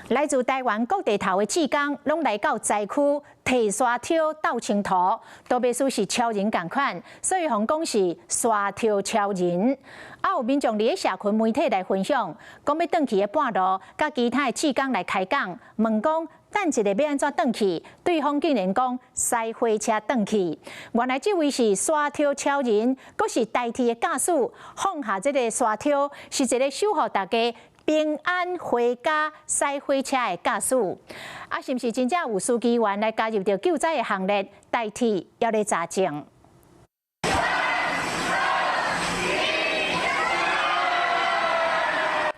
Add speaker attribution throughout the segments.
Speaker 1: 來自台灣各地頭的志工，攏來到災區提沙挑鬥清土，多半數是超人仝款，所以予人講是沙挑超人。啊，有民眾佇咧社群媒體來分享，講欲轉去的半路，佮其他的志工來開講，問講等一下欲按怎轉去，對方竟然講駛火車轉去。原來這位是沙挑超人，閣是台鐵的駕駛，放下這个沙挑，是一个守護大家平安回家駛火車的駕駛。啊，是毋是真正有司機員來加入著救災的行列，台鐵猶咧查證。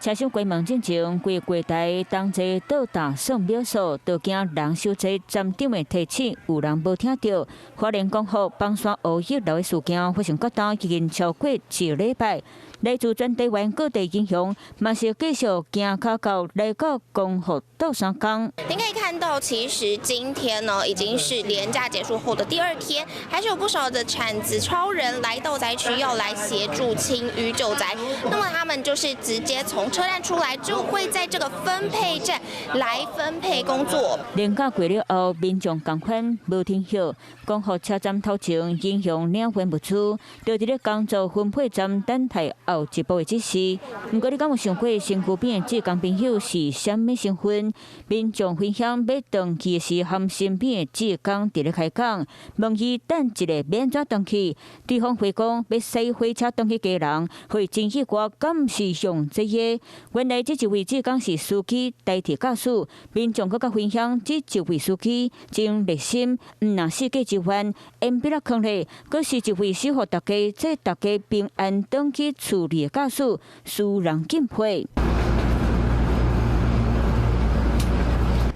Speaker 2: 車廂關門進前，規个櫃台同齊倒打算秒數，就驚人傷濟，站長的提醒有人無聽著。花蓮光復崩山烏溢流的事件發生到今已經超過一禮拜，來自全台灣各地英雄，嘛是繼續行跤到來到光復鬥相共。
Speaker 3: 您可以看到，其實今天呢已經是連假結束後的第二天，還是有不少的鏟子超人來到災區，要來協助清淤救災。那麼他們就是直接從車站出來，就會在這個分配站來分配工作。
Speaker 2: 連假過了後，民眾仝款無停歇，光復車站頭前英雄領運物資，就佇咧工作分配站等待後一步的指示。毋過，你敢有想過身軀邊的志工朋友是啥物身份？民眾分享欲轉去時，和身邊的志工佇咧開講，問伊等一下欲按怎轉去，對方回講欲駛火車轉去基隆，予伊真意外，敢是用這个？原來這一位志工是司機代替駕駛，民眾閣較分享這一位司機真熱心，毋但四界支援，鉛筆仔囥咧，閣是一位守護大家、載大家平安轉去厝裡的駕駛，使人敬佩。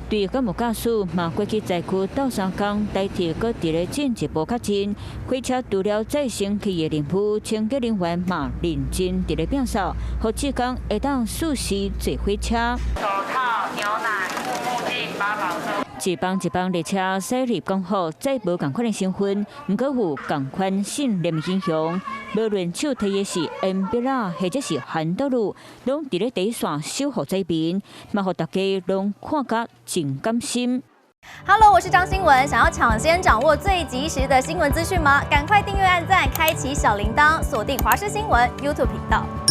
Speaker 2: 對敢有駕駛嘛過去災區鬥相共，台鐵閣佇咧進一步確認，火車除了載乘客的任務，清潔人員嘛認真佇咧摒掃，予志工會當適時坐火車。
Speaker 4: 手套、牛奶、護目鏡、八寶粥。
Speaker 2: 一班一班列車駛入光復，載無仝款的身份，毋過有仝款信念的英雄。無論手提的是鉛筆仔，或者是韓道路，攏佇咧第一線守護災民，嘛予大家攏看甲真感心。
Speaker 5: Hello，我是張新文，想要搶先掌握最及時的新聞資訊嗎？趕快訂閱、按讚、開啟小鈴鐺，鎖定華視新聞 YouTube 頻道。